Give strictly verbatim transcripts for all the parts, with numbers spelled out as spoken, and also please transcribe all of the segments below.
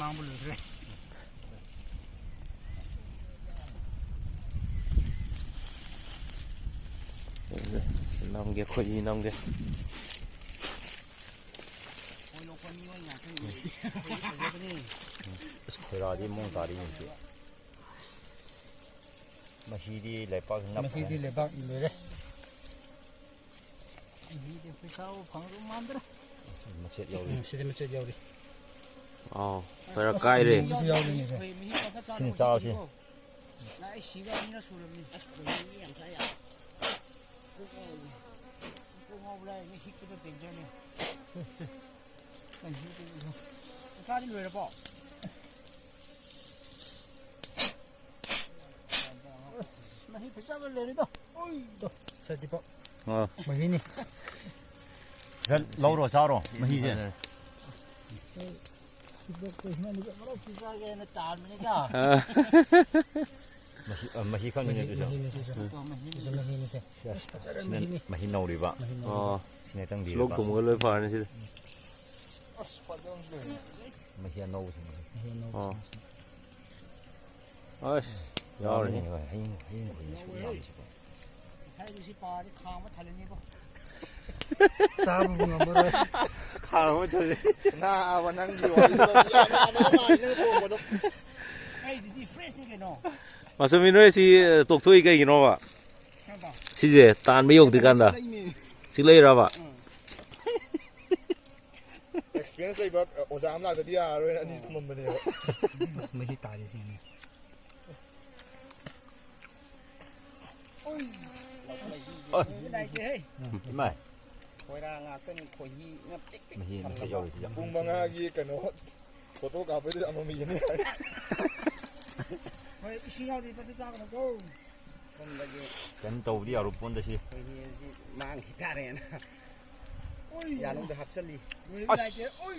ꯍꯥꯡꯕ ꯂꯣꯏꯈ꯭ꯔꯦ꯫ ꯅꯝꯒꯦ, ꯑꯩꯈꯣꯏ ꯅꯝꯒꯦ꯫ ꯑꯁ, ꯈꯣꯏꯔꯥꯗꯤ ꯃꯑꯣꯡ ꯇꯥꯔꯤ ꯍꯧꯖꯤꯛ꯫ ꯃꯍꯤꯗꯤ ꯂꯩꯄꯥꯛ ꯅꯞꯈ꯭ꯔꯦ꯫ ꯃꯍꯤꯗꯤ ꯂꯩꯕꯥꯛ ꯂꯣꯏꯔꯦ꯫ ꯃꯍꯤꯗꯤ ꯑꯩꯈꯣꯏ ꯆꯥꯕ ꯐꯪꯗꯧ ꯃꯥꯟꯗ꯭ꯔꯦ꯫ ꯃꯆꯦꯠ ꯌꯥꯎꯔꯤ꯫ ꯎꯝ, ꯁꯤꯗꯤ ꯃꯆꯦꯠ ꯌꯥꯎꯔꯤ꯫ ꯑꯥꯎ, ꯈꯔ ꯀꯥꯏꯔꯦ꯫ ꯃꯍꯤꯁꯨ ꯌꯥꯎꯔꯤꯅꯦ꯫ ꯁꯤꯅ ꯆꯥꯎꯁꯤ꯫ ꯅꯥ, ꯑꯩ ꯁꯤꯕ ꯑꯅꯤꯔꯛ ꯁꯨꯔꯕꯅꯤ꯫ ꯑꯁ, ꯈꯣꯏꯍꯤ ꯌꯥꯝ ꯆꯥ ꯌꯥꯔꯦ꯫ ꯀꯣꯛ ꯉꯥꯎꯕ ꯂꯥꯏꯔꯤ, ꯍꯤꯛꯄꯗ ꯗꯦꯟꯖꯔꯅꯤ꯫ ꯃꯆꯥꯗꯤ ꯂꯣꯏꯔꯕꯣ? ꯃꯍꯤ ꯐꯖꯕ ꯂꯩꯔꯦꯗꯣ꯫ ꯇꯣ, ꯁꯖꯤꯄꯣ꯫ ꯑꯣ꯫ ꯃꯍꯤꯅꯤ꯫ ꯁꯤꯗ ꯂꯧꯔꯣ, ꯆꯥꯔꯣ, ꯃꯍꯤꯁꯦ꯫ ꯁꯤꯕꯣꯛꯇꯣ ꯏꯃꯥꯅꯤꯒ ꯃꯔꯛꯇ ꯆꯥꯒꯦꯅ ꯇꯥꯟꯕꯅꯤꯗ꯫ ꯑꯥ꯫ ꯃꯍꯤ, ꯑ, ꯃꯍꯤ ꯈꯪꯉꯤꯅꯦ ꯃꯍꯤ, ꯑꯗꯨꯁꯨ꯫ ꯃꯍꯤꯅꯤ ꯁꯤꯁꯨ꯫ ꯎꯝ꯫ ꯁꯤꯁꯨ ꯃꯍꯤꯅꯤꯁꯦ꯫ ꯁꯤꯅ, ꯐꯖꯔꯦ ꯁꯤꯅ ꯃꯍꯤꯅꯤ꯫ ꯃꯍꯤ ꯅꯧꯔꯤꯕ꯫ ꯃꯍꯤ ꯅꯧꯔꯤꯕ꯫ ꯑꯣ꯫ ꯁꯤꯅ ꯇꯪꯗꯤ ꯂꯣꯛ ꯊꯨꯡꯕꯒ ꯂꯣꯏ ꯐꯔꯅꯤ ꯁꯤꯗ꯫ ꯑꯁ, ꯐꯖꯅ ꯂꯩ꯫ ꯃꯍꯤ ꯑꯅꯧꯕꯁꯤꯅ꯫ ꯃꯍꯤ ꯑꯅꯧꯕ ꯑꯣ꯫ ꯁꯤꯅ꯫ ꯑꯁ, ꯌꯥꯎꯔꯦ꯫ ꯌꯥꯎꯔꯦ, ꯍꯌꯤꯡ, ꯍꯌꯤꯡ, ꯍꯌꯤꯡ ꯁꯨꯛ ꯌꯥꯝꯃꯤꯁꯤꯕꯣ꯫ ꯉꯁꯥꯏꯗꯤ ꯁꯤ ꯄꯥꯔꯗꯤ ꯈꯥꯡꯕ ꯊꯜꯂꯅꯤꯕꯣ꯫ ꯆꯥꯕꯕꯨ ꯉꯝꯃꯔꯣꯏ꯫ ꯈꯥꯡꯕ ꯊꯜꯂꯦ꯫ ꯅꯥꯕ ꯅꯪꯒꯤ ꯋꯥꯔꯤꯗꯣ ꯌꯥꯝ ꯌꯥꯅꯕ ꯃꯥꯜꯂꯤ ꯅꯪ ꯈꯣꯡꯕꯗꯣ꯫ ꯑꯩꯗꯨꯗꯤ ꯐ꯭ꯔꯦꯁꯅꯤ ꯀꯩꯅꯣ꯫ ꯃꯥꯁꯨꯃꯤ ꯅꯣꯏ ꯁꯤ ꯇꯣꯛꯊꯣꯛꯏ ꯀꯩꯒꯤꯅꯣꯕ? ꯈꯪꯕ꯭ꯔꯣ? ꯁꯤꯁꯦ ꯇꯥꯟꯕ ꯌꯧꯗ꯭ꯔꯤꯀꯥꯟꯗ꯫ ꯂꯩꯃꯦ꯫ ꯆꯤꯛꯂꯛꯏꯔꯕ? ꯎꯝ꯫ ꯑꯦꯛꯁꯄꯤꯔꯤꯌꯦꯟꯁ ꯂꯩꯕ ꯑꯣꯖꯥ ꯑꯃ ꯂꯥꯛꯇꯗꯤ ꯌꯥꯔꯔꯣꯏꯅ ꯑꯅꯤ ꯊꯝꯃꯝꯕꯅꯦꯕ꯫ ꯑꯁ, ꯃꯍꯤ ꯇꯥꯔꯤꯁꯤꯅꯦ꯫ ꯑ, ꯏꯃꯥꯏ꯫ ꯈꯣꯏꯔꯥ ꯉꯥꯛꯇꯅꯤ, ꯈꯣꯏꯍꯤꯅ ꯄꯤꯛ ꯄꯤꯛ ꯃꯍꯤ ꯃꯁꯛ ꯊꯜꯂꯕ꯫ ꯌꯥꯎꯔꯤꯁꯤꯗ꯫ ꯄꯨꯡ ꯃꯉꯥꯒꯤ ꯀꯩꯅꯣ, ꯐꯣꯇꯣ ꯀꯥꯞꯄꯩꯗꯨꯗ ꯑꯃꯃꯝ ꯌꯦꯡ ꯌꯥꯔꯦ꯫ ꯍꯣꯏ, ꯏꯁꯤꯡ ꯌꯥꯎꯗ꯭ꯔꯗꯤ ꯐꯠꯇ ꯆꯥꯒꯅꯨꯀꯣ꯫ ꯁꯣꯝꯗꯒꯤ ꯀꯩꯝ ꯇꯧꯕꯗꯤ ꯌꯥꯔꯣꯏ ꯄꯣꯟꯗ ꯁꯤ꯫ ꯈꯣꯏꯍꯤꯁꯤ ꯃꯥꯡꯈꯤ ꯇꯥꯔꯦꯅ꯫ ꯌꯥꯅꯨꯡꯗ ꯍꯥꯞꯆꯜꯂꯤ꯫ ꯑꯁ! ꯂꯣꯏꯔꯝꯗꯥꯏꯗ, ꯑꯣꯏ!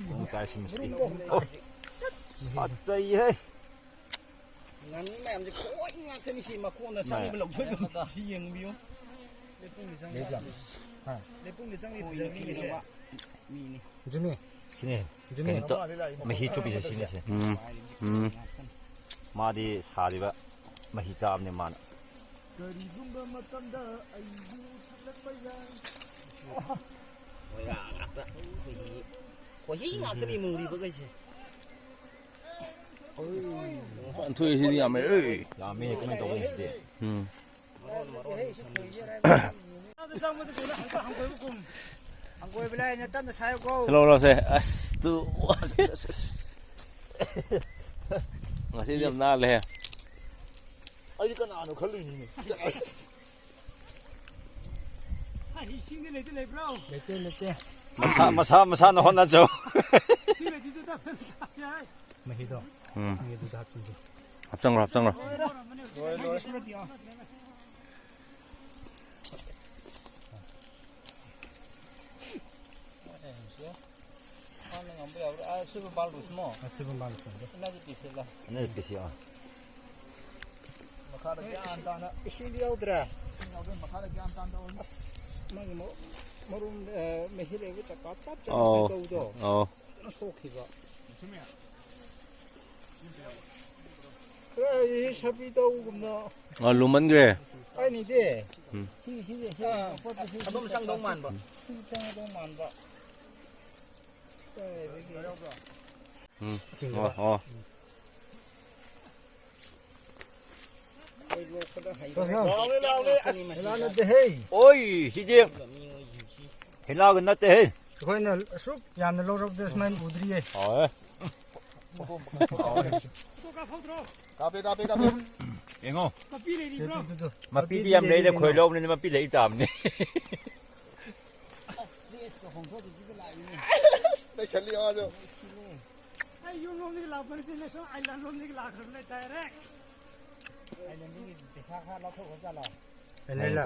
ꯄꯨꯡ ꯇꯥꯏ ꯁꯤ ꯃꯁꯤꯗꯤ꯫ ꯃꯔꯨꯝꯗꯣ꯫ ꯑꯣ! ꯐꯠꯆꯩꯍꯦ! ꯉꯥꯅꯨ ꯃꯌꯥꯝꯁꯦ ꯈꯣꯏ ꯉꯥꯛꯇꯅꯤ ꯁꯤ ꯃꯀꯣꯟꯗ ꯆꯪꯉꯤꯕ ꯂꯧꯊꯣꯛꯏꯕ꯫ ꯁꯤ ꯌꯦꯡꯕꯤꯌꯨ꯫ ꯂꯩꯄꯨꯡꯗ ꯆꯪꯉꯤ꯫ ꯂꯩꯄꯨꯡꯗ ꯆꯪꯉꯤ ꯐꯖꯕ ꯃꯤꯒꯤꯁꯦ꯫ ꯃꯤꯅꯤ꯫ ꯖꯤꯃꯤ꯫ ꯁꯤꯅꯦ꯫ ꯑꯗꯨꯅꯦ꯫ ꯀꯩꯅꯣ ꯇꯧ-, ꯃꯍꯤ ꯆꯨꯞꯄꯤꯁꯦ ꯁꯤꯅꯦ ꯁꯦ꯫ ꯎꯝ, ꯎꯝ꯫ ꯃꯥꯗꯤ ꯁꯥꯔꯤꯕ ꯃꯍꯤ ꯆꯥꯕꯅꯦ ꯃꯥꯅ꯫ ꯀꯔꯤꯒꯨꯝꯕ ꯃꯇꯝꯗ ꯑꯩꯕꯨ ꯊꯛꯂꯛꯄ ꯌꯥꯏ꯫ ꯈꯣꯏꯍꯤ ꯉꯥꯛꯇ, ꯈꯣꯏꯍꯤ ꯉꯥꯛꯇꯅꯤ ꯃꯨꯔꯤꯕꯈꯩꯁꯦ꯫ ꯐꯖꯅ ꯊꯣꯛꯑꯦ ꯁꯤꯗꯤ, ꯌꯥꯝꯃꯦ꯫ ꯑꯦ꯫ ꯌꯥꯝꯃꯦ, ꯀꯃꯥꯏꯅ ꯇꯧꯕꯅꯣ ꯁꯤꯗꯤ? ꯎꯝ꯫ ꯍꯪꯒꯣꯏꯕ ꯂꯥꯏꯅ ꯇꯞꯅ ꯁꯥꯏꯌꯨꯀꯣ꯫ ꯂꯧ, ꯂꯧꯁꯦ꯫ ꯑꯁ, ꯇꯨ꯫ ꯉꯁꯤꯗꯤ ꯌꯥꯝ ꯅꯥꯜꯂꯦꯍꯦ꯫ ꯑꯩꯗꯤ ꯀꯅꯥꯅꯣ ꯈꯜꯂꯨꯏꯅꯤꯅꯦ꯫ ꯑꯩ ꯏꯁꯤꯡꯗꯤ ꯂꯩꯇꯦ, ꯂꯩꯕ꯭ꯔꯣ? ꯂꯩꯇꯦ, ꯂꯩꯇꯦ꯫ ꯃꯁꯥ, ꯃꯁꯥ, ꯃꯁꯥꯅ ꯍꯣꯠꯅꯖꯧ꯫ ꯏꯁꯤꯡ ꯂꯩꯇꯦ, ꯇꯞꯅ ꯆꯥꯁꯦ ꯍꯥꯏ꯫ ꯃꯍꯤꯗꯣ? ꯎꯝ꯫ ꯃꯍꯤꯗꯨꯗ ꯍꯥꯞꯆꯤꯟꯁꯦ꯫ ꯍꯥꯞꯆꯟꯈ꯭ꯔꯣ, ꯍꯥꯞꯆꯟꯈ꯭ꯔꯣ꯫ ꯂꯣꯏꯔꯦ, ꯂꯣꯏꯔꯦ꯫ ꯃꯥꯅ ꯉꯝꯕ ꯌꯥꯕ꯭ꯔꯥ? ꯑꯥ, ꯁꯤꯕꯨ ꯕꯥꯜ ꯂꯨꯁꯃꯣ? ꯑꯥ, ꯁꯤꯕꯨ ꯕꯥꯜ ꯂꯨꯁꯃꯣ꯫ ꯑꯅꯤꯗꯤ ꯄꯤꯁꯤꯜꯂ꯫ ꯑꯅꯤꯗꯤ ꯄꯤꯁꯤ, ꯑꯥ꯫ ꯃꯈꯥꯗ ꯒ꯭ꯌꯥꯟ ꯇꯥꯅ꯫ ꯏꯁꯤꯡꯗꯤ ꯌꯥꯎꯗ꯭ꯔꯦ? ꯏꯁꯤꯡ ꯌꯥꯎꯗ꯭ꯔꯦ, ꯃꯈꯥꯗ ꯒ꯭ꯌꯥꯟ ꯇꯥꯅ ꯇꯧꯔꯤ꯫ ꯑꯁ, ꯃꯥꯒꯤ ꯃꯔꯨꯝ, ꯃꯔꯨꯝ, ꯑꯦ, ꯃꯍꯤ ꯂꯩꯕ ꯆꯞ ꯆꯞ ꯆꯞ ꯑꯧ, ꯇꯧꯕꯗꯣ꯫ ꯑꯧ꯫ ꯐꯖꯅ ꯁꯣꯛꯈꯤꯕ꯫ ꯀꯗꯥꯏꯗꯒꯤ ꯁꯥꯄꯤ ꯇꯧꯒꯨꯝꯅ꯫ ꯑ, ꯂꯨꯃꯟꯈ꯭ꯔꯦ꯫ ꯀꯥꯏꯅꯤꯗꯦ꯫ ꯎꯝ꯫ ꯁꯤ, ꯁꯤ, ꯁꯤ, ꯑꯥ, ꯑꯄꯣꯠꯄꯁꯤ ꯑꯗꯨꯝ ꯆꯪꯗꯧ ꯃꯥꯟꯕ꯫ ꯁꯤ ꯆꯪꯒꯗꯧ ꯃꯥꯟꯕ꯫ ꯀꯥꯏꯗꯒꯤ꯫ ꯎꯝ꯫ ꯆꯤꯡꯕ꯫ ꯑꯣ, ꯑꯣ꯫ ꯂꯥꯎꯅꯦ, ꯂꯥꯎꯅꯦ꯫ ꯑꯁ, ꯍꯩꯂꯥ ꯅꯠꯇꯦꯍꯦ꯫ ꯑꯣꯏ, ꯁꯤꯗꯤ ꯍꯩꯂꯥꯒ ꯅꯠꯇꯦꯍꯦ꯫ ꯑꯩꯈꯣꯏꯅ ꯑꯁꯨꯛ ꯌꯥꯝꯅ ꯂꯧꯔꯛꯄꯗ ꯁꯨꯃꯥꯏꯅ ꯎꯗ꯭ꯔꯤꯌꯦ꯫ ꯍꯥꯎꯋꯦ꯫ ꯀꯥꯞꯄꯦ, ꯀꯥꯞꯄꯦ, ꯀꯥꯞꯄꯦ꯫ ꯌꯦꯡꯉꯣ꯫ ꯃꯄꯤ ꯂꯩꯔꯤꯕ꯭ꯔꯣ? ꯇꯨ, ꯇꯨ, ꯇꯨ꯫ ꯃꯄꯤꯗꯤ ꯃꯄꯤꯗꯤ ꯌꯥꯝ ꯂꯩꯔꯦ, ꯂꯩꯔꯤ ꯈꯣꯏ ꯀꯩꯅꯣ꯫ ꯂꯧꯕꯅꯤꯅ ꯃꯄꯤ ꯂꯩ ꯇꯥꯕꯅꯤ꯫ ꯑꯁ, ꯗ꯭ꯔꯦꯁꯀ ꯍꯣꯡꯗꯣꯛꯈꯤꯕꯗ ꯂꯥꯛꯏꯅꯦ꯫ ꯅꯩꯁꯜꯂꯤ ꯃꯥꯁꯨ꯫ ꯑꯩ ꯌꯨꯝ ꯂꯣꯝꯗꯒꯤ ꯂꯥꯛꯄ ꯅꯠꯇꯦꯅꯦ, ꯁꯣꯝ ꯑꯥꯏꯂꯦꯟ ꯂꯣꯝꯗꯒꯤ ꯂꯥꯛꯈ꯭ꯔꯕꯅꯦ, direct꯫ ꯑꯥꯏꯂꯦꯟꯗꯒꯤ ꯄꯩꯁꯥ ꯈꯔ ꯂꯧꯊꯣꯛꯈ꯭ꯔ ꯖꯥꯠꯂꯣ? ꯑꯥꯏꯂꯦꯟꯂꯣ?